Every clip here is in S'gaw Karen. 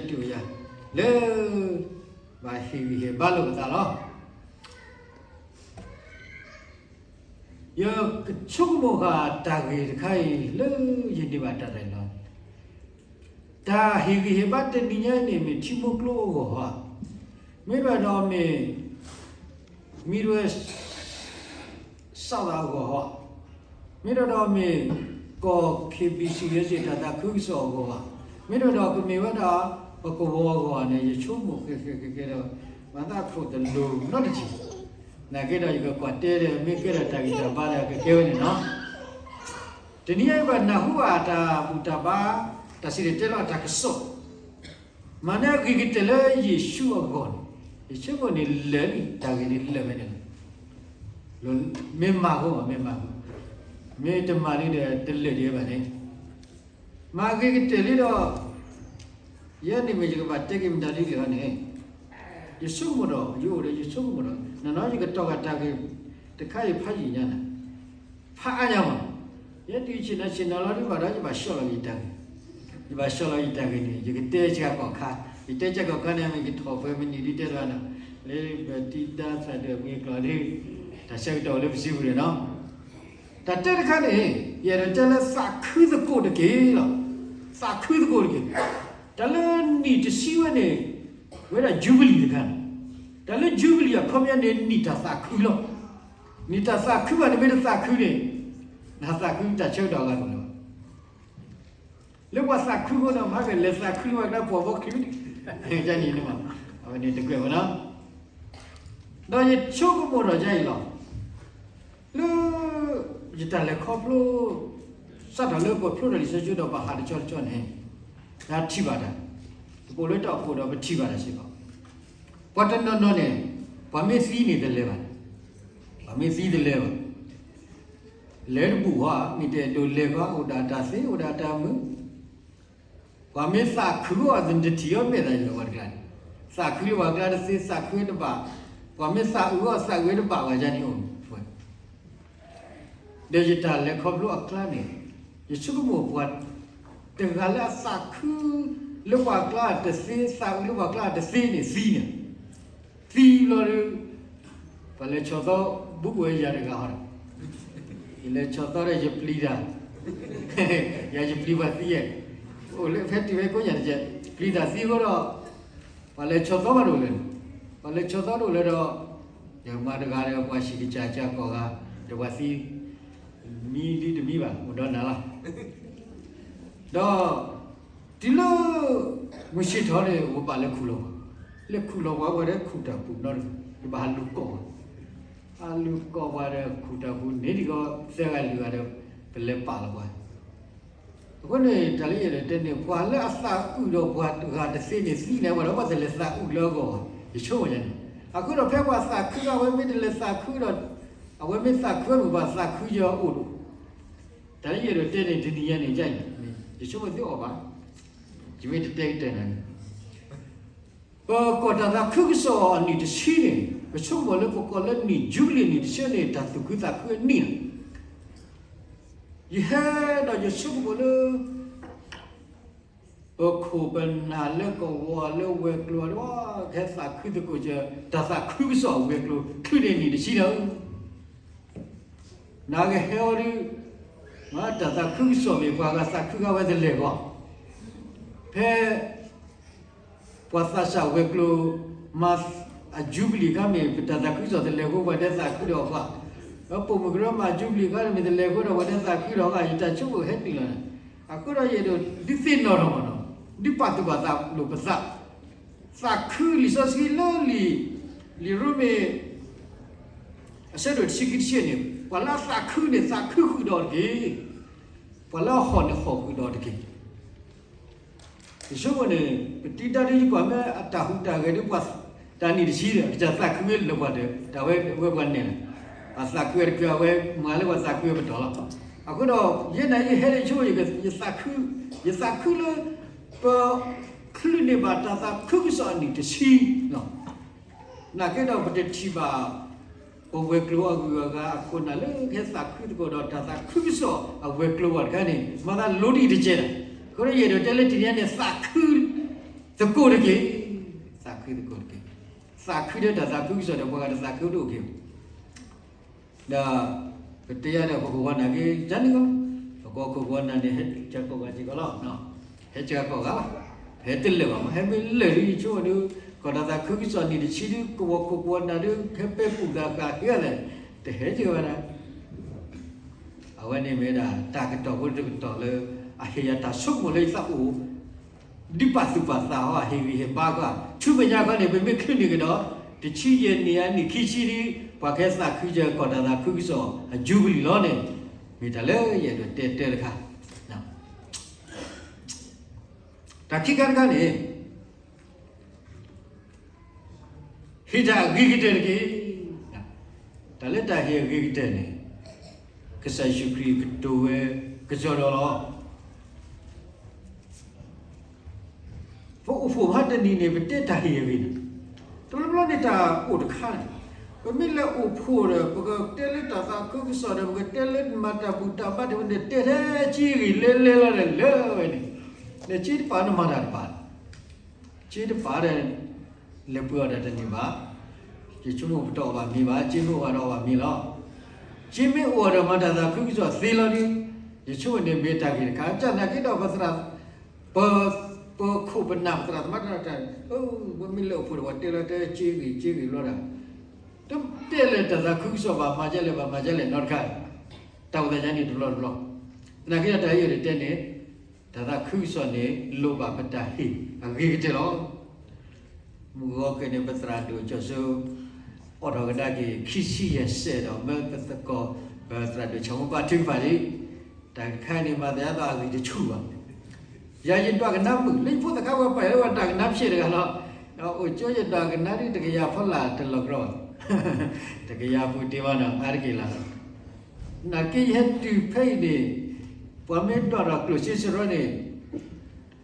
တူၢ်ယၤ လၢ ဘၣ်ဟ့ၣ်ဂံၢ်ဟ့ၣ်ဘါလိာ်ပသးလီၤ. ယကဆိကမိၣ်ဃာ်တၢ်ဂ့ၢ်တခါအံၤ လၢယန့ၢ်ဘၣ်တၢ်ရဲၣ်လီၤ. တၢ်ဟ့ၣ်ဂံၢ်ဟ့ၣ်ဘါတနံၤညါအံၤန့ၣ် မ့ၢ်ထံမိၢ်ကျိအဂီၢ်ဧါ, မ့ၢ်ဒီးမ့ၢ် မ့ၢ်ဒ် စးထီၣ်အဂီၢ်ဧါ, မ့ၢ်ဒီးမ့ၢ် ကီၢ် KBC တၢ်သးခုကစီၣ်အဂီၢ်ဧါ, မ့ၢ်ဒီးကမ့ၢ်ဝဲဒၣ် ပကဝီၤအဂီၢ်န့ၣ် ယဆိကမိၣ်ဃဲဃဲဃဲဃဲဒီး မၤသးခိၣ်တလိၤနီတထံၣ်, နာ်က့ဒီးယကကွၢ်တဲဒီး မ့ၢ်ကဲထီၣ်တၢ်ဂံၢ်တၢ်ဘါဒီးကကဲဝဲန့ၣ်လီၤ. တနံၤအံၤပနၢ်ဟူဘၣ်တၢ်ဘူၣ်တၢ်ဘါ, တၢ်စံၣ်တဲၤတဲလီၤအတၢ်ကစီၣ်, မၤန့ၢ်အဂ့ၤကတၢၢ်လၢယ့ၣ်ၡူးအဂီၢ်န့ၣ်, ယဆိကမိၣ်န့ၣ်လၢာ်လံ, တၢ်ဂ့ၢ်န့ၣ်လၢာ်ဝဲန့ၣ်လီၤ. မ့ၢ်မၤဃိမး မ့ၢ်မၤဃိ, မ့ၢ်တမၤန့ၣ်ဒီးတလၢာ်ဒံးဘၣ်န့ၣ်, မၤဂ့ၤကတၢၢ်လံဒီး ယဲန့ၣ်မ့ၢ်ယကဘၣ်တဲက့ၤမတၤဒ်လဲၣ်န့ၣ်, ယဆိကမိၣ်ဒီး ယအိၣ်ဒီးယဆိကမိၣ်ဒီး နနီၤယကတီၢ်ဃာ်တၢ်ဂ့ၢ်တခါအံၤဖးယံာ်ညါန့ၣ်, ဖးအါညါမး, ယဲဒ်ဆ့ၣ်နီၤဆ့ၣ်နီၤလီၤဒ်ဘၣ်ဒီး ယဘၣ်ဆှီလီၤယတၢ်ဂ့ၢ်, ယဘၣ်ဆှီလီၤယတၢ်ဂ့ၢ်န့ၣ် ယကတဲဆၢကိာ်ခါ, ယတဲဆၢကိာ်ခါန့ၣ် မ့ၢ်ယထီၣ်ပှဲၤမနုၤဒ်တဲတဂၤန့ၣ်, လၢပတံၤဒါသးဒၢးမ့ၢ်ကျီၢ်ဒ်, တၢ်ဆၢကတီၢ်လၢပစုပူၤန့ၣ်လီၤ. တၢ်တဲတခါန့ၣ် ယအဲၣ်ဒိးတဲလၢသးခုသကိးတက့ၢ်လီၤ. သးခုသကိးတက့ၢ်. တၢ်လၢနံၣ်တဆံဝဲန့ၣ် ဝဲဒၣ်ယူဘလံၤတခါန့ၣ်, တၢ်လၢယူဘလံၤအခီပညီန့ၣ် နံၣ်တၢ်သးခုလီၤ. နံၣ်တၢ်သးခုဘၣ်န့ၣ် မ့ၢ်တသးခုန့ၣ် နသးခုတၢ်ဆၢကတီၢ်အဂၤတအိၣ်လၢၤဘၣ်. လၢပှၤသးခုအဃိဒီး မၤကလဲၤသးခုလၢပှၤကညီခရံာ်, န့ၣ်မး, အဝဲန့ၣ်တကွဲးဝဲလီၤ. ဒီးယဆိကမိၣ်ထီၣ်ဒ်အံၤလီၤ. လၢ ယတၢ်လဲၤခီဖျိ စးထီၣ်လၢပဖျိထီၣ်လံာ်စီဆှံဒီးပဟးတကၠီတကၠီန့ၣ်, ယထံၣ်ဘၣ်တၢ်, ပအိၣ်လၢတၢ်အိၣ်ဖှိၣ်ဒီးပထံၣ်ဘၣ်တၢ်စ့ၢ်ကီး, ပှၤတနီၤနီၤန့ၣ် ပှၤမ့ၢ်သံန့ၣ်တလဲၤဘၣ်, ပှၤမ့ၢ်သံတလဲၤဘၣ်, လဲၤတဘူၣ်ဘၣ်, မ့ၢ်တအဲၣ်ဒိးလဲၤဘၣ် အိၣ်ဒၣ်တၢ်သ့ အိၣ်ဒၣ်တၢ်မုာ် ပှၤမ့ၢ်သးခုအီၤ နတထံၣ်အီၤမဲာ်သးယွၤပှၤတကျါန့ၣ်, သးခုလၢပှၤကျါတသ့ သးခုတဘၣ်, ပှၤမ့ၢ်သးအုးအီၤ သးအုးတဘၣ်ဝဲဒ်န့ၣ်အိၣ်ဝဲ, ဒီးယတၢ်လဲၤခီဖျိအကျါန့ၣ်, ယဆိကမိၣ်ပှၤ တဂၤလၢအသးခု လၢပှၤကျါတသ့ သးအုးလၢပှၤကျါတသ့န့ၣ် သံန့ၣ် သံဘျီဒီး ပှၤလဲၤဆီၣ်သီ ဘူးကွဲယၤတဂၤဟီဒီး, ယလဲၤဆီၣ်သီဒီးယပျံၤတၢ်, ယၤယပျံၤပှၤသံယဲၢ်, အိၣ်လၢဖဲတုၤဖဲကိးညါတကဲး ပျံၤတၢ်သံအဃိဒီး, ပှၤလဲၤဆီၣ်သီဘၣ်တအိၣ်လၢၤ, ပှၤလဲၤဆီၣ်သီတအိၣ်လၢၤဒီး, ယမၤတဂၤဒီးပှၤဆံးကစၢ်ကစၢ်ကိးဂၤ, ဒီးပှၤသံ မံလံတမံဘၣ် အိၣ်ဒီးနၤလီၤ. ဒီး တုၤလၢ မုၢ်ဆ့ၣ်ထီၣ်န့ၣ် ပဘၣ်လဲၤခူၣ်လီၤပှၤ, လဲၤခူၣ်လီၤပှၤဝဲဒီးခူၣ်တၢ်ပူၤနီတဂၤ, ယဘၣ်ဟးလူၤကိးပှၤ, ဟးလူၤကိးပှၤဒီးခူၣ်တၢ်ပူၤန့ၣ်ဒ်ကီး သၢဂၤလွံၢ်ဂၤဒီး ပလဲၤပာ်လီၤပှၤ အဃိန့ၣ် တၢ်လၢယအဲၣ်ဒိးတဲန့ၣ် ပှၤလၢအသးအုးဒီးပှၤတဂၤတသ့န့ၣ် သံန့ၣ် ပှၤဒီးပှၤတလဲၤသးအုးလၢအဂီၢ်ဘၣ်, ယဆိကမိၣ်ယၤန့ၣ်, အဃိဒီးဖဲပှၤသးခုအဝဲမ့ၢ်တလဲၤသးခုဒီး, အဝဲမ့ၢ်သးခုအမုၢ်ပှၤသးခုယၤအိၣ်ဒီး, တၢ်လၢယအဲၣ်ဒိးတဲန့ၣ် တနံၤညါန့ၣ် ယၤအံၤန့ၣ် ယဆိကမိၣ်သုအီၣ်ဘၣ်, ယမ့ၢ်တတဲကတၢၢ်နၤန့ၣ် ပကိးတၢ်သးခုကစီၣ်အနံၣ်တဆံန့ၣ် ပဆိကမိၣ်လၢပကိးလၢနံၣ်ယူဘလံၤနံၣ်တဆံန့ၣ် တၢ်သူၣ်ခုသးခုအနံၣ်လီၤ. ယဟဲဒီးယဆိကမိၣ်လၢ ပခိၣ်ပနၢ်လၢကဝီၤလၢဝဲၤကျိၤဒီး ကဟဲသးခုသကိးက့ၤ တၢ်သးခုကစီၣ်အဝဲၤကျိၤ ချုးန့ၢ်နံၣ်တဆံလီၤ. နကဟဲအီၤဒုး တၢ်သးခုကစီၣ်မ့ၢ်ပှၤဂၤသးခုဂၤဝဲတလဲၤဂီၢ်, ဖဲ ပှၤသးစၢ်ဝဲၤကျိၤ မၤအယူဘလံၤအခါမ့ၢ် ပတၢ်သးခုကစီၣ်တလဲၤဃိ ပှၤတဲသးခုဒီးပှၤ, ဒီးပိာ်မုၣ်ကရၢမၤယူဘလံၤအခါန့ၣ် မ့ၢ်တလဲၤဃိဒီး ပှၤတဲသးခုဒီးပှၤ, ယတၢ်ဆိကမိၣ်ဟဲနုာ်လီၤန့ၣ်, အဃိဒီးယအဲၣ်ဒိးဒုးသ့ၣ်နီၣ်ထီၣ်မးနီၤ, ဒုးပာ်သူၣ်ပာ်သးလိာ်ပသး, သးခုလံာ်စီဆှံလၢလံာ်, လံာ်ရိမ့ၤ အဆၢဒိၣ်တဆံခံတဆံန့ၣ် ပှၤလၢအသးခုန့ၣ် သးခုဃုာ်ဒီးတက့ၢ်. ပှၤလၢအဟီၣ်န့ၣ်ဟီၣ်ဃုာ်ဒီးတက့ၢ်. ယဆိကမိၣ်န့ၣ် ပတံၤဒါဒ်ယကွၢ်မ့ၢ်အတၢ်ဟူးတၢ်ဂဲၤဒ်ပှၤ တၢ်နံၣ်တဆံဒီး ကစၢ်သးခုဝဲလၢပှၤဒီး တၢ်ဝဲဝဲပှၤနဲၣ်လီၤ. အသးခုဝဲတခုအဝဲမၤလၢပှၤသးခုဝဲပတီၢ်လီၤ. အဃိဒီး ယဲန့ၣ်ယဟဲလၢယဆိကမိၣ် ယသးခု, ယသးခုလၢ ပ ချုးန့ၢ်ဘၣ်တၢ်သးခုကစီၣ်အနံၣ်တဆံလီၤ. နာ်က့ဒီးပတထံၣ်ဘၣ် ပဝဲၤကျိၤအဂုၤအဂၤအခိၣ်နၢ်လၢကဟဲသးခုသကိးဒီးတၢ်သးခုကစီၣ်အဝဲၤကျိၤဝဲတခါန့ၣ် မၤသးလိၤဒ်အံၤတကဲးလီၤ. အဃိဒီးယအဲၣ်ဒိးတဲလၢတနံၤညါန့ၣ် သးခု သကိးတက့ၢ်. သးခုသကိးတက့ၢ်. သးခုဒီးတၢ်သးခုကစီၣ်ဒီး ပှၤဂၤတသးခုတအိၣ်က့ၤဘၣ်. ဒီး ပတဲယၤဒီး ပခိၣ်ပနၢ်က့ၤ ယၤန့ၣ်ကီး, ပကီၢ်ခိၣ်ပနၢ်န့ၣ် ဟဲကကိးဂၤက့ၤကီးလီၤ. ဟဲကကိးဂၤဘၣ်. ဟဲတလၢာ်ဘၣ်မး, ဟဲမ့ၢ်လၢာ်ဒ်ယဆိကမိၣ်ဒီး ကီၢ်တၢ်သးခုကစီၣ်နံၣ်တဆံဒု ကဝီၤခိၣ်ပနၢ်ဒု ဟဲပဲာ်ကူၣ်သးဃာ်ဃ့အီၤလဲၣ်, တဟဲက့ၤဝဲဒၣ် အဝဲန့ၣ်မ့ၢ်ဒၣ် တၢ်ကတီၢ်ဖိတကတီၢ်လၢ အဟ့ၣ်ယၤတၢ်ဆိကမိၣ်လၢယသးအိၣ် ဒုးပာ်သူၣ်ပာ်သးအီၤ အဟ့ၣ်ဂံၢ်ဟ့ၣ်ဘါကွၢ် ဆူမဲာ်ညါခီန့ၣ် ပမ့ၢ်ချုးန့ၢ်ကဒီး တဆံယဲၢ်နံၣ်အနံၣ်ခံဆံဒ် ပှၤကဟဲသးခုစၢၤကီၢ်တၢ်သးခုကစီၣ်အယူဘလံၤလီၤန့ၣ် မ့ၢ်တၢ်လၢယအဲၣ်ဒိးတဲတဲတခါ တၢ်ခံခါတခါန့ၣ် ဟ့ၣ်တၢ်အဂ့ၤကတၢၢ်တက့ၢ်. တၢ်လၢတၢ်ဟ့ၣ်အဂ့ၤကတၢၢ်န့ၣ် ကစၢ်ယ့ၣ်ၡူးခရံာ်ကတိၤဝဲကစီဒီလီၤ. ပအိၣ်ဖှိၣ်ဘၣ်တနံၤန့ၣ် ပတဲတၢ်ဟ့ၣ်အဂ့ၤန့ၣ် တဘျီဘျီန့ၣ်တၢ်အိၣ်တခါန့ၣ် ပမ့ၢ်လဲၤအိၣ်ဖှိၣ်ဒီး ပကတဲလၢတၢ်သးခုကစီၣ်ဒီး ပကတဲလၢနမၤတၢ်ဘူၣ်တၢ်ဘါတမံၤန့ၣ် တဲထဲက့ဂ့ၤလဲၤလဲၤလီၤဒီးလၢဝဲန့ၣ် နက့တပာ်နမၤတၢ်တပာ် က့တပာ်ဒီး လဲၤပှ့ၤအီၣ်တၢ်တန့ၢ်ဘၣ်. ယဆိကမိၣ်ပတအီၣ်ဘၣ်မ့ၤဘၣ်, က့မ့ၢ်အိၣ်ဘၣ်ဒီးအီၣ်ဘၣ်မ့ၤလီၤ. က့မ့ၢ်အိၣ်ဒီးမၤတၢ်သးခုကစီၣ်သ့လီၤဒီး ယဆိကမိၣ်န့ၣ်မ့ၢ်တၢ်ဂ့ၢ်တခါ ကၢ်သနာ်က့ဒီးပသရၣ် ပ ပခိၣ်ပနၢ်ပသရၣ်သမါတၢ် ပမ့ၢ်လဲၤအိၣ်ဖှိၣ်ဒီးပှၤတဲလီၤတဲက့ဂ့ၤက့ဂ့ၤဘျီဒီး တတဲလၢတၢ်သးခုကစီၣ်ဘၣ်မၤဒ်လဲၣ်ဘၣ်မၤဒ်လဲၣ်နီတခါ တၢ်အိၣ်သးယါန့ၣ်တဘျီတဘျီ သနာ်က့ဒီးတၢ်အံၤယတဲန့ၣ် တၢ်သးခုကစီၣ်န့ၣ် လိၣ်ဘၣ်ပတၢ်ဟ့ၣ်အဂ့ၤကတၢၢ်လီၤ. မုၢ်ဂီၤက့ၤန့ၣ် ပသရၣ်ဒိၣ်ကၠီၤစိ အိးထီၣ်ကဒါက့ၤ ခံဆံယဲၢ်စဲးဒီး မၢပသကိး ပသရၣ်ဒိၣ်ဆၣ်မူပာ်ထုကဖၣ်လံ. တၢ်တခါန့ၣ် မၤသးဒ်သိးအဂံၢ်တဆူၣ်ဘၣ်. ယၤယဒွးကနါမုာ် လၢယဖိသၣ်ခါပှၤပာ်လၢပှၤတၢ်ကနါဖျဲးတဂၤလီၤ. ဒီးအိၣ်ကၠိယဒွးကနါဒ်တကယၤဖီလာ်တလီၤကြီဘၣ်. တကယၤပူၤတ့ၢ်မးနီၤ အါတက့ၢ်လၢ်လီၤ နာ်က့ယဟဲတုၤဖဲအံၤန့ၣ် ပှၤမ့ၢ်ဒွးဒီးကျိၣ်စ့စရီန့ၣ်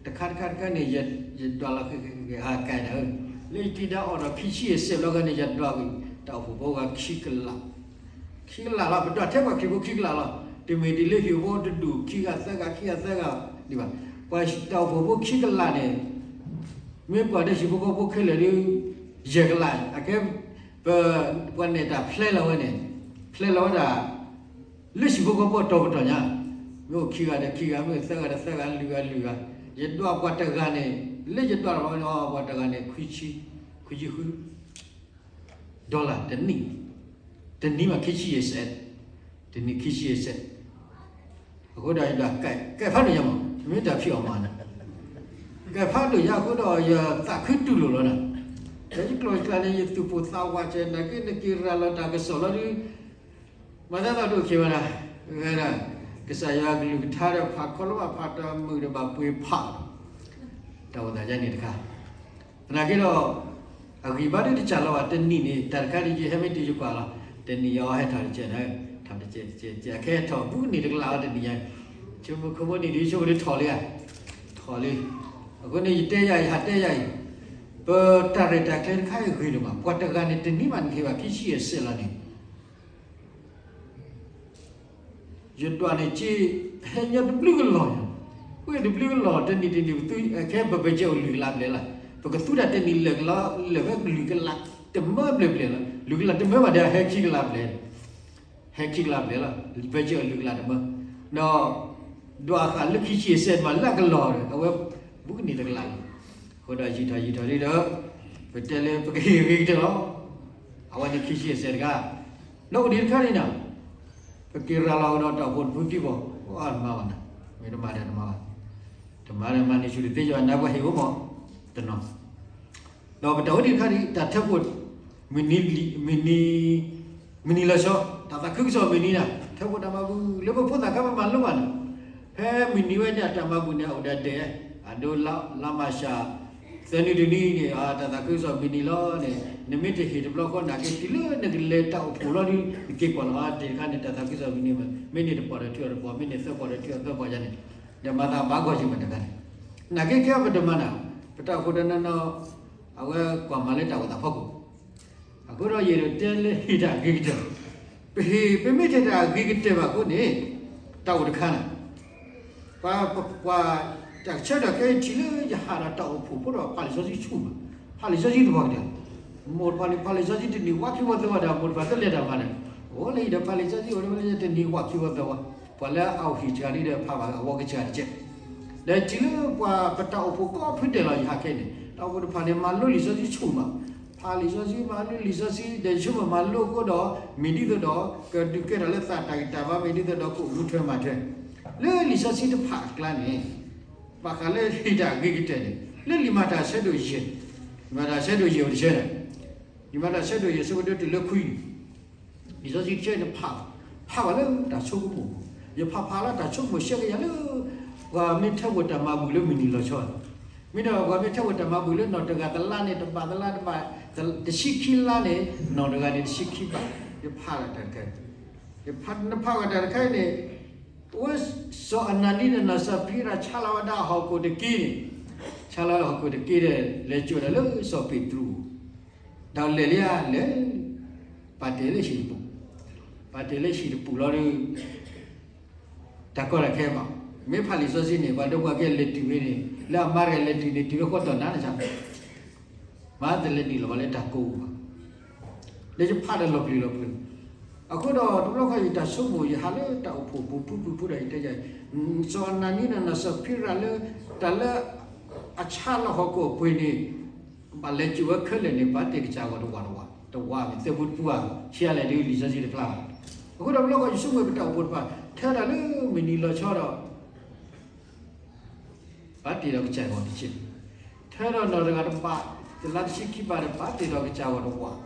တခါတခါတခါန့ၣ် ယဒွးလီၤဃ့ဃ့ဃ့ဟးကဲဒီး လၢယတံၤဒါအီၤဒီးခံဆံယဲၢ်စဲးဘျီဃီန့ၣ် ယဒွးကွံာ် တၢ်အိၣ်ဖှိၣ်ဖိဂၤခံကလး ခံကလးလီၤ. ပဒွးထဲပှၤခရံာ်ဖိခံကလးလီၤ. တမ့ၢ်ဒ်လၢဟံၣ်ဖိတဒူၣ်ခံဂၤသၢဂၤခံဂၤသၢဂၤဒံးဘၣ်. ပှၤတၢ်အိၣ်ဖှိၣ်ဖိခံကလးန့ၣ် မ့ၢ်ပှၤဒီးဟံၣ်ဖိဃီဖိခဲလၢာ်ဒီး ယဲၢ်ကလး အကဲ ပ ပှၤနဲၣ်တၢ်ဖျဲလီၤဝဲန့ၣ် ဖျဲလီၤဝဲဒၣ် လၢဟံၣ်ဖိဃီဖိအတီၤပတီၢ်ညါ မ့ၢ်အိၣ်ခံဂၤဒီးခံဂၤ မ့ၢ်အိၣ်သၢဂၤဒီးသၢဂၤ လွံၢ်ဂၤလွံၢ်ဂၤ ယဒွးပှၤတဂၤန့ၣ် လၢယဒွးလီၤဝဲန့ၣ် ပှၤတဂၤန့ၣ် ခွံဆံ ခွံဆံဃု dollar တနံၣ် တနံၣ်မးခံဆံယဲၢ်စဲး တနံၣ်ခံဆံယဲၢ်စဲး အဃိဒီးယဒွး ကဲဖးဒိၣ်ညါမး မ့ၢ်တၢ်ဖံးအီၣ်မးန့ၣ် ကဲဖးဒိၣ်ညါအဃိဒီးယသးခုတူၢ်လိာ်လီၤနၤ ဒီးယကျိာ်ယကျါန့ၣ် ယသူၣ်ပိၢ်သးဝးကဲ နာ်က့နက့ၤရၤလီၤတၢ်ကစီၣ်လီၤဒုး မၤသးသးဒိၣ်ခံဝဲဒၣ် ဝဲဒၣ် ကစၢ်ယွၤကလုၢ်ကထါဒီးဖးခီလီၤဘၣ်ဖးတၢ်မုာ်ဒီးဘၣ်ပှ့ၤဖး တၢ်အိၣ်သးယါန့ၣ်တခါ သနာ်က့ဒီး အဂံၢ်ဘါဒုးတစၢ်လီၤဘၣ် တနံၣ်န့ၣ် တၢ်တခါဒ်ယဟဲ မ့ၢ်တယကွၢ်လီၤ တနံၣ်ယအီၤဟဲထီၣ်တကဲးန့ၣ် ထီၣ်တကဲးတကဲးတကဲး အခဲထီၣ်ဘူးကနံၣ်တကလးလီၤ တနံၣ်ယါ ဆိကမိၣ်ခိၣ်ဖိနံၣ်ဒ်ဆိကမိၣ်ဒ်ထီၣ်လံဧါ ထီၣ်လံ အဃိန့ၣ် ယတဲယၤ ယဟးတဲယၤအံၤ ပတၢ်ရဲၣ်တၢ်ကျဲၤတခါအံၤဂ့ၤဒိၣ်မး ပှၤတဂၤန့ၣ် တနံၣ်မးနကဟ့ၣ်ဘၣ် ခံဆံယဲၢ်စဲးလီၤန့ၣ် ယဒွးန့ၣ်က့ ဟဲညီတဘျုးကလီၢ်ညါ ဝဲတဘျုးကလီၢ် တနံၣ်တနံၣ် ပသူ ခဲပ budget အိၣ်လွံၢ်ကလးဘျဲၣ်လီၤ ပကသူတၢ်တနံၣ်လၢာ်ကလီ လၢာ်ဝဲလွံၢ်ကလး တမၢဘျဲၣ်ဘျဲၣ်လီၤ လွံၢ်ကလးတမၢဘၣ်ဒီး ဟဲခံကလးဘျဲၣ် ဟဲခံကလးဘျဲၣ်လီၤ budget အိၣ်လွံၢ်ကလးတမၢ ဒီး ဒွးအသးလၢခံဆံယဲၢ်စဲးမးလၢအကလီၢ်ဒီး အဝဲဘူးကနံၣ်တကလးလီၤ အဃိဒီးယံာ်ထီၣ်ယံာ်ထီၣ်လံဒီး ပတဲလၢပကဟ့ၣ်ဂ့ၤကတၢၢ်လီၤ အဝဲန့ၣ်ခံဆံယဲၢ်စဲးတခါ နီၣ်အိၣ်ဒံးတခါန့ၣ်နီၤ ပက့ၤရၤလီၤကဒီးတၢ်အိၣ်ဖှိၣ်တဖုခံဘီ အါတမၤဘၣ်နီၤ မ့ၢ်တမၤဒီးတမၤဘၣ် တမၤဒီးမၤန့ၢ်ဆူၣ်တသ့ယွၤနၢ်ပှၤဟ့ၣ်အိၣ်မး တနီၤ ဒီးပတၢ်အိၣ်ဒံးတခါဒံး တၢ်ထၢဖှိၣ် မုၢ်နံၤ မုၢ်နံၤလီၤဆီ တၢ်သးခုကစီၣ်မုၢ်နံၤန့ၣ် ထၢဖှိၣ်တၢ်မၤဘူၣ် လၢပဖိသၣ်ခါပမၤလိဘၣ်န့ၣ် ဖဲမုၢ်နံၤဝဲန့ၣ် အတၢ်မၤဘူၣ်န့ၣ် အအိၣ်ဒၣ်ဒဲး အဒိလါမၤရှး သၢနွံတနွံန့ၣ် တၢ်သးခုကစီၣ်မုၢ်နံၤလီၤန့ၣ် နမ့ၢ်တဟ့ၣ်တဘျီဃီနာ်က့ တုၤလၢနကလဲၤတၢ်အိၣ်ဖှိၣ်လီၤဒုး နက့ၤကွၢ်လီၤ တ့ၢ်တခါန့ၣ် တၢ်သးခုကစီၣ်မုၢ်နံၤ မ့ၢ်န့ၢ်တပီၢ်ဒီးထုအီၤတပီၢ် မ့ၢ်န့ၢ်သၢပီၢ်ဒီးထုအီၤသၢပီၢ်ယါန့ၣ် ဒီးမၤသးဘၣ်ဂီၢ်ယံၤမးတဂၤန့ၣ် နာ်က့ခဲအံၤပတမၤနၤ ပတၢ်အိၣ်ဖှိၣ်တနီၤနီၤ အဝဲကွၢ်မၤလၢတၢ်အိၣ်သးဖီခိၣ် အဃိဒီးယအဲၣ်ဒိးတဲလၢဟ့ၣ်တၢ်အဂ့ၤကတၢၢ်, ပဟ့ၣ် ပမ့ၢ်တဟ့ၣ်တၢ်အဂ့ၤကတၢၢ်ဘၣ်အဃိန့ၣ် တၢ်အိၣ်တခါန့ၣ် ပှၤ ပှၤ တၢ်ကဆၢထၢၣ်ကဲထံၣ်လၢယဟးဒီးတၢ်အိၣ်ဖှိၣ်ဖိဒီးဖးလံာ်စီဆှံဆူၣ်မး, ဖးလံာ်စီဆှံတပှၤကတၢၢ်, မိၢ်တဖၣ်န့ၣ် ဖးလံာ်စီဆှံတနံၤဝးခံဝဲသၢဝဲဒီး မိၢ်တဖၣ်တလဲၤတၢ်မၤဒီး, အိၣ်လၢယဒီးဖးလံာ်စီဆှံအိၣ်လၢတနံၤဝးခံဝဲသၢဝဲ, ပှၤလၢအအိၣ်ဟံၣ်စှၤဒ်ဒီးဖးဘၣ်အဝဲကစှၤတကဲး, ဒီးထံၣ်လၢပှၤပတၢ်အိၣ်ဖှိၣ်ကိးဖုတဲာ်လီၤယဟးခဲအံၤန့ၣ် တၢ်အိၣ်ဖှိၣ်တဖၣ်န့ၣ် မၤလိလံာ်စီဆှံဆူၣ်မး, ဖးလံာ်စီဆှံ မၤလိလံာ်စီဆှံ ဒီးယဆိကမိၣ်မၤလိအဃိဒီး မ့ၢ်ဒ်သိးဒီး ကဒုးကဲထီၣ်လၢသးတၢ်ဂံၢ်တၢ်ဘါ မ့ၢ်ဒ်သိးဒီးကအိၣ်မူထွဲမၤထွဲ လၢလံာ်စီဆှံတဖၣ်အကျါန့ၣ် ဘၣ်ဃးလၢဟ့ၣ်တၢ်အဂ့ၤကတၢၢ်န့ၣ် လၢလံာ်မၤတၢ်ဆၢဒိၣ်ယဲၢ်, လံာ်မၤတၢ်ဆၢဒိၣ်ယဲၢ်အိၣ်တဆၢဒီး, လံာ်မၤတၢ်ဆၢဒိၣ်ယဲၢ်ဆၢဖိတၢတုၤလၢခွံန့ၣ်, လံာ်စီဆှံတဆၢန့ၣ်ဖး, ဖးဝဲလၢတၢ်ဆိကမိၣ်, ယဖးဖးလၢတၢ်ဆိကမိၣ်ဆှၢက့ၤယၤလၢ ပှၤမ့ၢ်ထၢဝဲတၢ်မၤဘူၣ်လၢမုၢ်နံၤလီၤဆီ မ့ၢ်ဒီးပှၤမ့ၢ်ထၢဝဲတၢ်မၤဘူၣ်လၢနီၢ်တဂၤတလါန့ၣ် တဘးတလါတဘး, တဆံခံလါန့ၣ် နီၢ်တဂၤန့ၣ်တဆံခံဘး, ယဖးတၢ်တခါ, ယဖးနဖးဝဲတၢ်တခါအံၤန့ၣ်, အဝဲစီၤအနၤနံဒီးနီၢ်စဖံရၤဆါလီၤဝဲဒၣ်ဟီၣ်ခိၣ်တက့ၢ်န့ၣ်, ဆါလီၤဝဲဒၣ်ဟီၣ်ခိၣ်တက့ၢ်ဒီး လဲၤစိာ်ဒီးလၢစီၤပ့းတရူး ဒီးလဲၤလံဧါလဲၤ, ပာ်တ့ၢ်လၢဟံၣ်တပူၤ, ပာ်တ့ၢ်လၢဟံၣ်တပူၤလီၤဒီး တၢ်ကီတၢ်ခဲဘၣ်, မ့ၢ်ဖးလံာ်စီဆှံန့ၣ် ပှၤဒီပုၢ်ဝဲၢ်ကလဲၤတုၤဖဲန့ၣ် လၢအမါတဂၤလဲၤတုၤန့ၣ် တုၤဖဲဃီတီၢ်နါန့ၣ်ဆၣ်, မၤတလဲၤနုာ်လီၤဘၣ်လၢတၢ်ကိးပူၤဘၣ်, ဒီးယဖးဒီးလီၤပျံၤလီၤဖုး, အဃိဒီးတဘျီဃီယတၢ်ဆိကမိၣ် ယဟးလၢတၢ်အိၣ်ဖှိၣ်ပူၤဖုဖုဖုဒီးယတဲယၤ, စီၤအနၤနံဒီးနီၢ်စဖံရၤလၢ တၢ်လၢ အဆါလီၤဟီၣ်ခိၣ်အပှ့ၤန့ၣ် ဘၣ်လဲၤစိာ်ဝဲခဲလၢာ်န့ၣ် ပာ်တ့ၢ်ကစၢ်ဂီၤတဝးတဝး, တဝးမ့ၢ်သၢပူတပူဧါ, ဆံးအါလဲၣ်ဒ်လံာ်စီဆှံတဖျါဘၣ်, အဃိဒီးတဘျီဃီယဆိကမိၣ်ပတၢ်အိၣ်ဖှိၣ်တဖၣ် ထၢဒီးလၢမုၢ်နံၤလီၤဆီဒီး ပာ်တ့ၢ်ဒီးကစၢ်ဂီၤတက့ၢ်, ထၢဒီးနီၢ်တဂၤတဘး, တလါတဆံခံဘးဒီး ပာ်တ့ၢ်ဒီးကစၢ်ဂီၤတဝး,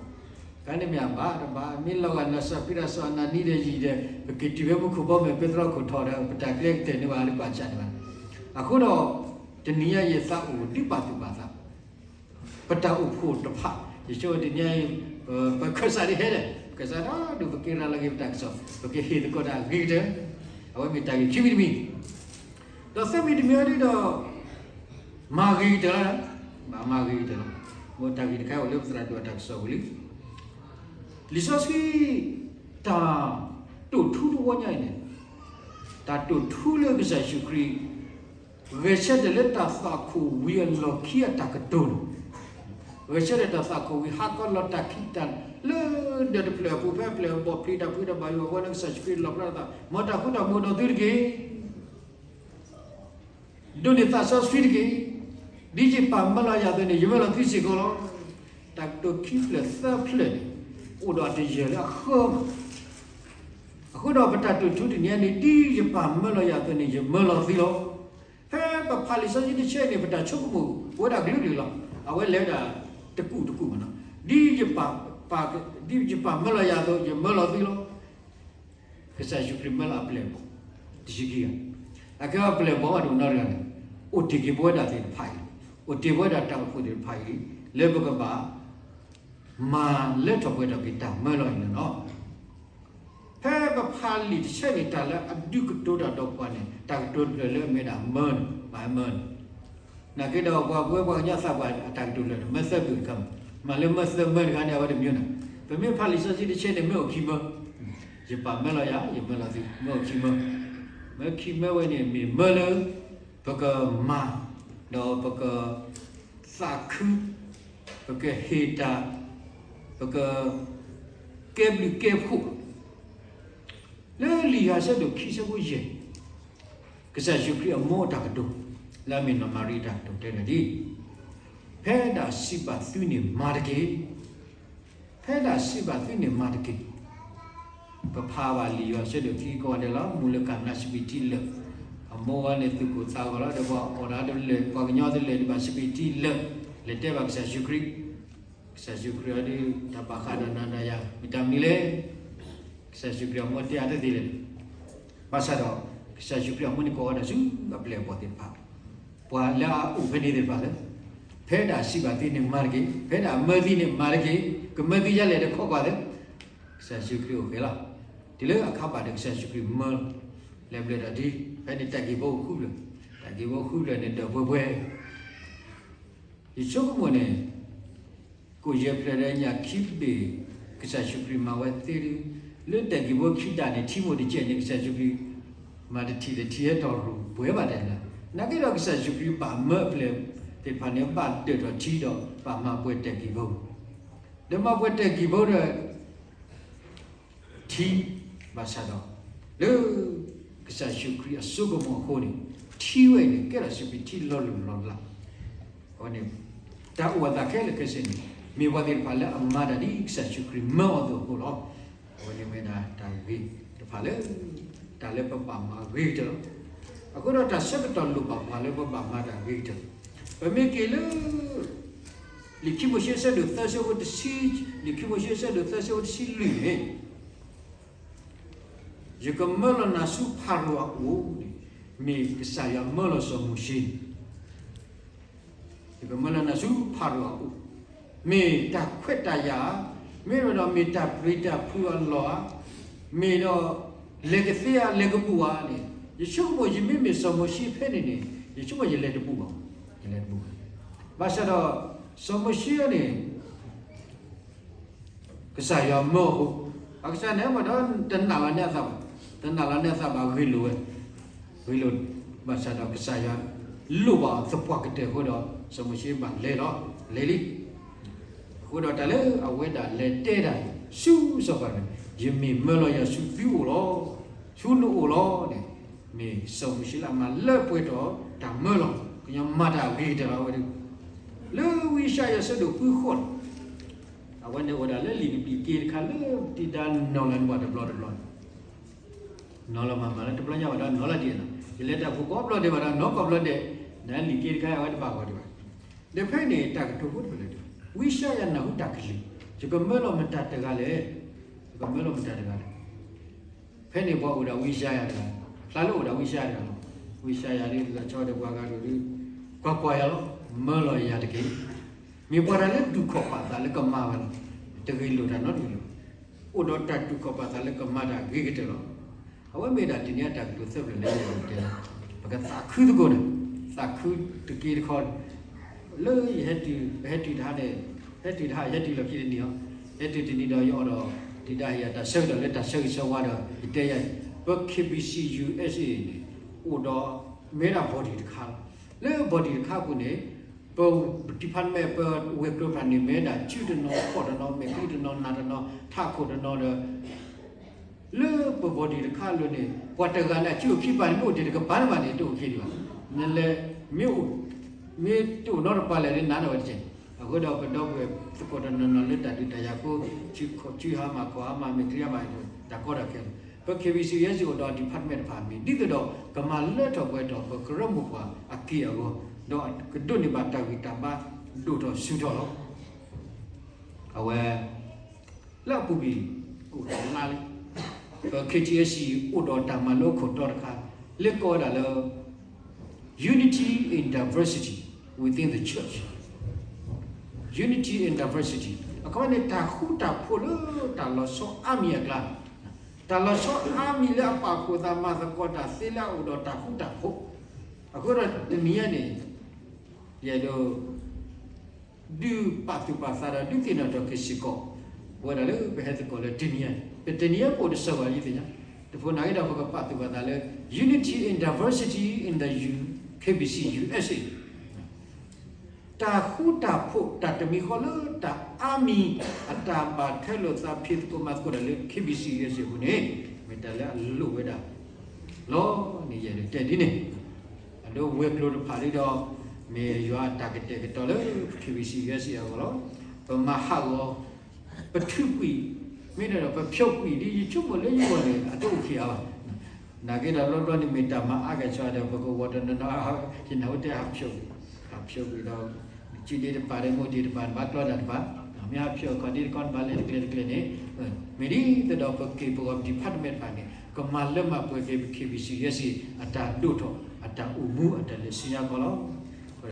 ကန့ၣ်မ့ၢ်အဘၣ်တဘၣ်, မ့ၢ်လီၤဂာ်နီၢ်စဖံရၤ စီၤအနၤနံဒီးယံၤဒီး ပက့ၤတုၤဖဲမူခိၣ်ဘီမုၢ် ပ့းတရူးခိၣ်ထီၣ်ဒီး ပတၢ်ကျဲကတၢၢ်န့ၢ်ဘၣ်လၢပှၤကစၢ်န့ၣ်ဘၣ်, အဃိဒီး တနံၤညါယသးအိၣ်ဒ်ပာ်သူၣ်ပာ်သး ပတၢ်အိၣ်ဖှိၣ်တဖၣ်, ယဆိကမိၣ်တနံၤညါအံၤ ပခၢၣ်စးဒ်ဟဲဒီး ပခၢၣ်စးဒီး ပက့ၤရၤလီၤက့ၤပတၢ်ကစီၣ်, ပကဟ့ၣ်သကိးတၢ်ဂ့ၤကတၢၢ်, အဝဲမ့ၢ်တၢ်ဂ့ၢ်ခံမံၤတမံၤ, ဒီးသၢမံၤတမံၤအံၤဒ်ဒီး မၤဂ့ၤကတၢၢ်လီၤ, မၤဂ့ၤကတၢၢ်လီၤ, မ်တၢ်ဂ့ၢ်တခါအံၤအိၣ်လၢပသရၣ်ဒိၣ်အတၢ်ကစီၣ်ပူၤလံ လံာ်စီဆှံ တၢ်တိာ်ထူတဝီညါအံၤန့ၣ်, တၢ်တိာ်ထူလၢကစၢ်ယ့ၣ်ၡူးခရံာ် ဂဲၤဆၢထၢၣ်လၢတၢ်သွၣ်ခိၣ်ဝံၤအလီၢ်ခံအတၢ်ကတိၤန့ၣ်, ဂဲၤဆၢထၢၣ်တၢ်သွၣ်ခိၣ်ဝံၤ ဟးကီးလီၤတၢ်ခံးတၢ်လၢဒၢးတဖျၢၣ်အပူၤ ဖဲအပျဲၢ်အဘီၣ်ဖျ့တၢ်ဖုးတၢ်ဘၣ်ယိၣ်အဝဲ ကစၢ်ယ့ၣ်ၡူးခရံာ်လီၣ်ဖျါထီၣ်အသး မ်တၢ်ဃူတၢ်ဖိးအိၣ်ဒီးသုတက့ၢ် ဒိးန့ၢ်သးစီဆှံတက့ၢ်. ဒ်ယပၢ်မၢလီၤယၤအသိးန့ၣ် ယမၢလီၤသုစ့ၢ်ကီးလီၤ. တၢ်ကတိၤခံဖျၢၣ်သၢဖျၢၣ်န့ၣ် အိၣ်ဒီးတယၢၢ်လၢအဃၢမး. အဃိဒီးပတၢ်တိာ်ထူတနံၤအံၤန့ၣ် ဒ်ယပၢ်မၢလီၤယၤအသိးန့ၣ် ယမၢလီၤသုလီၤ. ဖဲပဖးလံာ်စီဆှံတဆၢန့ၣ် ပတၢ်ဆိကမိၣ်ပဝဲဒၣ်ကလုာ်ကလုာ်လီၤ. အဝဲလဲၤဝဲဒၣ်တကူာ်တကူာ်မးနီၤ. ဒ်ယပၢ် ဒ်ယပၢ်မၢလီၤယၤအသိး ယမၢလီၤသုလီၤ. ကစၢ်ယ့ၣ်ၡူးခရံာ်မၢလီၤအပျဲၢ်အဘီၣ် တဆံခံဂၤ, အကဲအပျဲၢ်အဘီၣ်မးတအိၣ်နီတဂၤန့ၣ် အိၣ်တ့ၢ်က့ၤပဝဲဒၣ်သ့ၣ်တဖၣ်အံၤ, အိၣ်တ့ၢ်ပဝဲဒၣ်တၢ်အိၣ်ဖှိၣ်သ့ၣ်တဖၣ်အံၤ လၢပကဘၣ် မၤလၢထီၣ်ပှဲၤထီၣ်က့ၤတၢ်မၢလီၤအံၤန့ၣ်လီၤ. ဖဲပဖးလံာ်တဆၢန့ၣ် တၢ်လၢအဒုးကတိၤတၢ်ဒီးပှၤန့ၣ် တၢ်ကတိၤတဖျၢၣ်လၢအမ့ၢ်ဒၣ်မၢန့ၣ် မၤမၢန့ၣ် နာ်က့ဒီးပှၤပဝဲပှၤကညီသးပှၢ်အတၢ်ကတိၤလၢာ်န့ၣ် မၢသၢဖျၢၣ်တခါမး, မ့ၢ်လၢမၢသၢမၢတခါန့ၣ် အဝဲတမံၤန့ၣ်, ပမ့ၢ်ဖးလံာ်စီဆှံတဆၢန့ၣ် မ့ၢ်အိၣ်ခံမၢ, ယပၢ်မၢလီၤယၤ ယမၢလီၤသု မ့ၢ်အိၣ်ခံမၢ, မၢခံမၢဝဲန့ၣ် မ့ၢ်မၢလၢ ပကမၤ ဒီးပက သးခု ပကဟ့ၣ်တၢ် ပက ကဲဘျုးကဲဖှိၣ် လၢလံာ်ယိၤဟၣ်ဆၢဒိၣ်ခံဆၢဖိယဲၢ် ကစၢ်ယ့ၣ်ၡူးခရံာ်အမိၢ်အတၢ်ကတိၤ လၢအမ့ၢ်နီၢ်မၤရံအတၢ်ကတိၤတဲဝဲဒ်အံၤ, ဖဲဒၣ်စံးဘၣ်သုန့ၣ်မၤတက့ၢ်. ဖဲဒၣ်စံးဘၣ်သုန့ၣ်မၤတက့ၢ်. ပဖးဘၣ်လံာ်ယိၤဟၣ်ဆၢဒိၣ်ခံ ကိးဂၤဒဲးလီၤ မူလၢကၢ်နးစပံးထံလၢာ်, အမိၢ်ဝဲန့ၣ်သူၣ်ကိၢ်သးဂီၤလီၤ ဒီးပှၤအိၣ်ဒီးတလၢာ် ပှၤကညီတလၢာ်ဒံးဘၣ်စပံးထံလၢာ်, လဲၤတဲဘၣ်ကစၢ်ယ့ၣ်ၡူးခရံာ်, ကစၢ်ယ့ၣ်ၡူးခရံာ်အီၤဒ် တၢ်ဘၣ်ဃးဒီးနၤဒီးယၤ မ့ၢ်တၢ်မနုၤလဲၣ်. ကစၢ်ယ့ၣ်ၡူးခရံာ်အမိၢ်တဲအါတသ့လၢၤ ဘၣ်ဆၣ်ဒီး ကစၢ်ယ့ၣ်ၡူးခရံာ်အမိၢ်န့ၣ်ကိးဝဲဒၣ်ဆူအပျဲၢ်အဘီၣ်သ့ၣ်တဖၣ်, ပှၤလၢအအိၣ်ဖဲန့ၣ်သ့ၣ်တဖၣ်လၢ ဖဲဒၣ်စံးဘၣ်သုန့ၣ်မၤတက့ၢ်, ဖဲဒၣ်မၢသုန့ၣ်မၤတက့ၢ်, ကမၢသုယၤလဲၣ်ဒီးခိးကွၢ်သ့, ကစၢ်ယ့ၣ်ၡူးခရံာ်အိၣ်ဃဲလီၤ. တုၤလၢအခါဘၣ်ဒီးကစၢ်ယ့ၣ်ၡူးခရံာ်မၢ လဲၤဘျၢၣ်ဒီးဒ် ဖဲန့ၣ်တၢ်ဂ့ၢ်ဖိအိၣ်ဃုဖျၢၣ်, တၢ်ဂ့ၢ်ဖိအိၣ်ဃုဖျၢၣ်န့ၣ်ဒီးပှဲၤပှဲၤ ယဆိကမိၣ်န့ၣ် ကိၣ်ယဲၢ်ဖျၢၣ်ဒီးညၣ်ခံဘ့ၣ် ကစၢ်ယ့ၣ်ၡူးခရံာ်မၤဝဲသ့ဒီး လၢတၢ်ဂ့ၢ်ဖိခံတၢ်န့ၣ် ထံမိၢ်တကဲးန့ၣ် ကစၢ်ယ့ၣ်ၡူးခရံာ် မၤတထံၣ်တထံၣ်ဟဲထီၣ်ရူၢ်ပှဲၤဘၣ်တဲလၢ နာ်က့ဒီးကစၢ်ယ့ၣ်ၡူးခရံာ်ဘၣ်မၢအပျဲၢ်သ့ၣ်တဖၣ်န့ၣ် ဘၣ်ဒၢးထီၣ်ထံဒီးဘၣ်မၤပှဲၤတဲာ်ကံၢ်ဖိ, ဒီးမၤပှဲၤတဲာ်ကံၢ်ဖိဒီး ထံ, ဘၣ်ဆၣ်ဒီး လၢကစၢ်ယ့ၣ်ၡူးခရံာ်အစိကမီၤအဃိန့ၣ် ထံဝဲအံၤန့ၣ် ကဲထီၣ်စ့ၢ်ကီးထံလီၤလိၢ်လီၤလး, အဝဲန့ၣ် တၢ်အိၣ်အသးခဲလၢာ်ခဲဆ့န့ၣ် မ့ၢ်ပှၤသ့ၣ်တဖၣ်လၢအမၤတၢ်ဒ်ကစၢ်ယ့ၣ်ၡူးခရံာ်မၢအီၤအသိးအဃိလီၤ. အဝဲန့ၣ်မ့ၢ်ဒၣ်တၢ်ဂ့ၢ်တဖၣ်လၢ တၢ်လၢပဘၣ်မၤဂ့ၤကတၢၢ်လီၤ. အဃိဒီးတၢ်ဆၢကတီၢ်လိၣ်ဘၣ်ပှၤလၢပဘၣ်မၤတၢ်ဂ့ၤကတၢၢ်, ပမ့ၢ်က့ၤလၢ လံာ်ခံမိၤၡ့အဆၢဒိၣ်သၢဆၢဖိတဆံ, လံာ်ခံမိၤၡ့အဆၢဒိၣ်သၢဆၢဖိတဆံလွံၢ်န့ၣ် ယကမၢလီၤနၤဆူဖၤရိၤအအိၣ်န့ၣ် မ့ၢ်ကစၢ်ယွၤမၢလီၤစီၤမိၤၡ့န့ၣ်, ယကမၢလီၤနၤဆူဖၤရိၤအအိၣ်, မ့ၢ်တၢ်ခွဲးတၢ်ယာ်ဧါ, မ့ၢ်ဝဲဒီးမ့ၢ်တၢ်ပျံၤတၢ်ဖုးအလီၢ်ဧါ, မ့ၢ်ဒီးလဲၤကသ့ဧါ လဲၤကပူၤဧါန့ၣ်, ယဆိကမိၣ်ယမ့ၢ်မ့ၢ်စီၤမိၤၡ့ဖဲန့ၣ်န့ၣ် ယဆိကမိၣ်ယလဲၤတပူၤဘၣ်, ယလဲၤတပူၤဘၣ်. ဘၣ်ဆၣ်ဒီး စီၤမိၤၡ့န့ၣ် ကစၢ်ယွၤမၢအဃိ, အကစၢ်န့ၣ်မ့ၢ်ဒီးတနာ်လီၤန့ၢ်အသးဘၣ်, တနာ်လီၤန့ၢ်အသးဘၣ် ဂ့ၤလိာ်ဝဲ, ဂ့ၤလိာ်, ဘၣ်ဆၣ်ဒီးကစၢ်ယွၤလိၣ်ဘၣ်အီၤသပှၢ်ကတၢၢ်အဃိဒီး စီၤမိၤၡ့ဘၣ်လဲၤလီၤ, လဲၤလံ. အဃိဒီးတၢ်လၢအဝဲဒၣ်လဲၤတဲဒၣ်ဆူစီၤပၤန့ၣ် ယမ့ၢ်မၢလီၤယၤဆူသုအိၣ်လီၤ, ဆူနအိၣ်လီၤန့ၣ် မ့ၢ်စီၤမိၤၡ့လၢအမၤလၢပှဲၤထီၣ်တၢ်မၢလီၤ, ကညီမၤတၢ်အဂ့ၤကတၢၢ်လီၤဝဲဒၣ်. လၢဝံယၡါယၤအဆၢဒိၣ်ဃုဃိးန့ၣ် အဝဲန့ၣ်အိၣ်ဒၣ်လၢလံာ်ကဘျံးက့တခါလၢ တံၤဒါနီၤလီၤန့ၢ်ပှၤတဘျီတဘျီန့ၣ်, နီၤလီၤမၤမၤလၢတဘျီညါဘၣ်ဒီးနီၤလီၤဒံးနီၤ, ယလဲၤတၢ်ဖိကိးဘျီဒဲးဘၣ်ဒီးနီၤကိးဘျီဒဲး, နလံာ်က့တခါအဝဲတဘၣ်ဂီၤဒံးဘၣ်. ဒီးဖဲန့ၣ် တၢ်ကတိၤဖိတဖျၢၣ်လၢ ဝံယၡါယၤနၢ်ဟူတၢ်ကလုၢ်, ယကမၢလီၤမတၤတဂၤလဲၣ်, ယကမၢလီၤမတၤတဂၤလဲၣ်. ဖဲန့ၣ်ပှၤအိၣ်ဒီးဝံယၡါယၤတဂၤ, ဖျါလၢအိၣ်ဒီးဝံယၡါယၤတဂၤလီၤ. ဝံယၡါယၤဒ်လီၤဆီဒီးပှၤဂၤဒိၣ်ဒုး ကွၢ်ကွၢ်ယၤလီၤ, မၢလီၤယၤတက့ၢ်. မ့ၢ်ပှၤတၢ်လၢတူၢ်ခီၣ်ပာ်သးလၢကမၤဝဲလီၤ. တဂ့ၤလိာ်တၢ်နီတမံၤလီၤ. အိၣ်ဒီးတၢ်တူၢ်ခီၣ်ပာ်သးလၢကမၤတၢ်ဂ့ၤကတၢၢ်လီၤ. အဝဲမ့ၢ်ဒၣ်တနံၤအတၢ်ကတိၤသၢဖျၢၣ်လၢယတဲလီၤ. ပကသးခုသကိးန့ၣ်, သးခုတက့ၢ်တခီ, လၢယဟဲတုၤ, ပဟဲတုၤတဟါန့ၣ်, ဟဲတုၤတဟါ ယဟဲတုၤလီၢ်ခံတနံၤအီၤ, ဟဲတုၤတနံၤဒီးယအိၣ်ဒီး တံၤဒါဟ့ၣ်ယၤတၢ်ဆၢကတီၢ်လၢတၢ်ဆၢဂ့ၤဆၢဝါဒီး ယတဲယၤ, ပ K B C U S A န့ၣ် အိၣ်ဒီး မ့ၢ်ဒၣ် body တခါလီၤ. လၢ body တခါအပူၤန့ၣ် ပ department ပဝဲၤကျိၤတဖၣ်န့ၣ် မ့ၢ်ဒၣ်စုတနီၤ ဖီၣ်တနီၤ မဲာ်ချံတနီၤ နးတနီၤ ထးခိၣ်တနီၤဒီး လၢပ body တခါအလိၤန့ၣ် ပှၤတဂၤန့ၣ် အစုအိၣ်ခံပၤန့ၣ် မ့ၢ်အိၣ်တ့ၢ်တကပၤန့ၣ်ဘၣ်န့ၣ် တအိၣ်ခံဒံးဘၣ်. နလဲၤ မ့ၢ်အိၣ် မ့ၢ်တအိၣ်နီတပၤလဲၣ်န့ၣ် နးန့ၢ်ဝဲတက့ၢ်. အဃိဒီးပဒီပုၢ်ဝဲၢ်သကိးတနီၤနီၤလၢတၢ်ဒုးတၢ်ယၤအဃိ စုဟါမၢ် ခိၣ်ဟါမၢ် မဲာ်ချံဟါမၢ် တၢ်ကီတၢ်ခဲလီၤ. ပ K B C U S A အိၣ်ဒီး department တဖၣ်မ့ၢ် ဒ်သိးဒီး ကမၤလၢထီၣ်ပှဲၤထီၣ်ပကရၢမိၢ်ပှၢ်အက့ၢ်အဂီၤ ဒီးကဒိးန့ၢ်ဘၣ်တၢ်ဂံၢ်တၢ်ဘါဒိၣ်ထီၣ်ဆူထီၣ်လီၤ. အဝဲ လၢအပူၤကွံာ် အိၣ်တလါလံ ပ K G S C အိၣ်ဒီးတၢ်မၤလိခိၣ်တီတခါ လၢကိးဝဲဒၣ်လၢ Unity in diversity within the church. Unity in diversity အခီပညီန့ၣ် တၢ်ဃူတၢ်ဖိးလၢတၢ်လီၤဆီအါမံၤအကျါ, တၢ်လီၤဆီအါမံၤလၢအပာ်ဖှိၣ်သးမၤသကိးတၢ်သ့လၢအအိၣ်ဒီးတၢ်ဃူတၢ်ဖိး, အဃိဒီးတနံၤအံၤန့ၣ် ယအဲၣ်ဒိး ဒုးပာ်သူၣ်ပာ်သးဒီး ဒုးသ့ၣ်နီၣ်ထီၣ်က့ၤစ့ၢ်ကီး ပဝဲဒၣ်လၢပဟဲသကိးလၢတနံၤအံၤ, ပတနံၤအံၤပအိၣ်တဆၢဘၣ်ယသ့ၣ်ညါ, တဖိနာ်က့ဒီး ပကပာ်သူၣ်ပာ်သးလၢ Unity in diversity in the U- K B C U S A တၢ်ဃူတၢ်ဖိးတၢ်တမံၤဃီလၢတၢ်အါမံၤ အတၢ်ဘၣ်ထွဲလိာ်သးဖံးသကိးမၤသကိးတၢ်လၢ K B C U S A အပူၤန့ၣ် မ့ၢ်တၢ်လၢအလိၣ်ဝဲဒၣ်လီၤန့ၣ် ယအဲၣ်ဒိးတဲဒ်န့ၣ်, အဒိဝဲၤကျိၤတဖၣ်ဒ်ဒီး မ့ၢ်ယွၤအတၢ်ကတဲာ်ကတီၤလၢ K B C U S A အဂီၢ်လီၤ. ပမၤဟးဂီၤ ပထုးကွံာ် မ့ၢ်ဒီးပဖျိးကွံာ်ဒ် ယဆိကမိၣ်လၢယဂီၢ်န့ၣ် အတအိၣ်ခံးအါဘၣ်. နာ်က့ဒီး ဘျီဘျီန့ၣ်မ့ၢ်တၢ်မၤအါကဲၣ်ဆိးဒီး ပကဝီၤတနီၤနီၤ ယနၢ်ဟူတဲဟးဖျိးကွံာ်, ဟးဖျိးကွံာ်ဒီး စုဒ့တပၤဒီး မိၢ်ဒ့တပၤ နဘၣ်ကျီတၢ်တပၤ, မ့ၢ်ဟးဖျိးခီဒ့တခီ နဘၣ်လဲၤတကျဲတကျဲန့ၣ်, မ့ၢ်ဒ်သိးဒီးပက့ၢ်ပဂီၤ department တဖၣ်န့ၣ် ကမၤလၢမၤပှဲၤက့ၤ K B C U S A အတၢ်ဒိၣ်ထီၣ် အတၢ်အိၣ်မူ အတၢ်လဲၤဆူညါကီးလီၤ.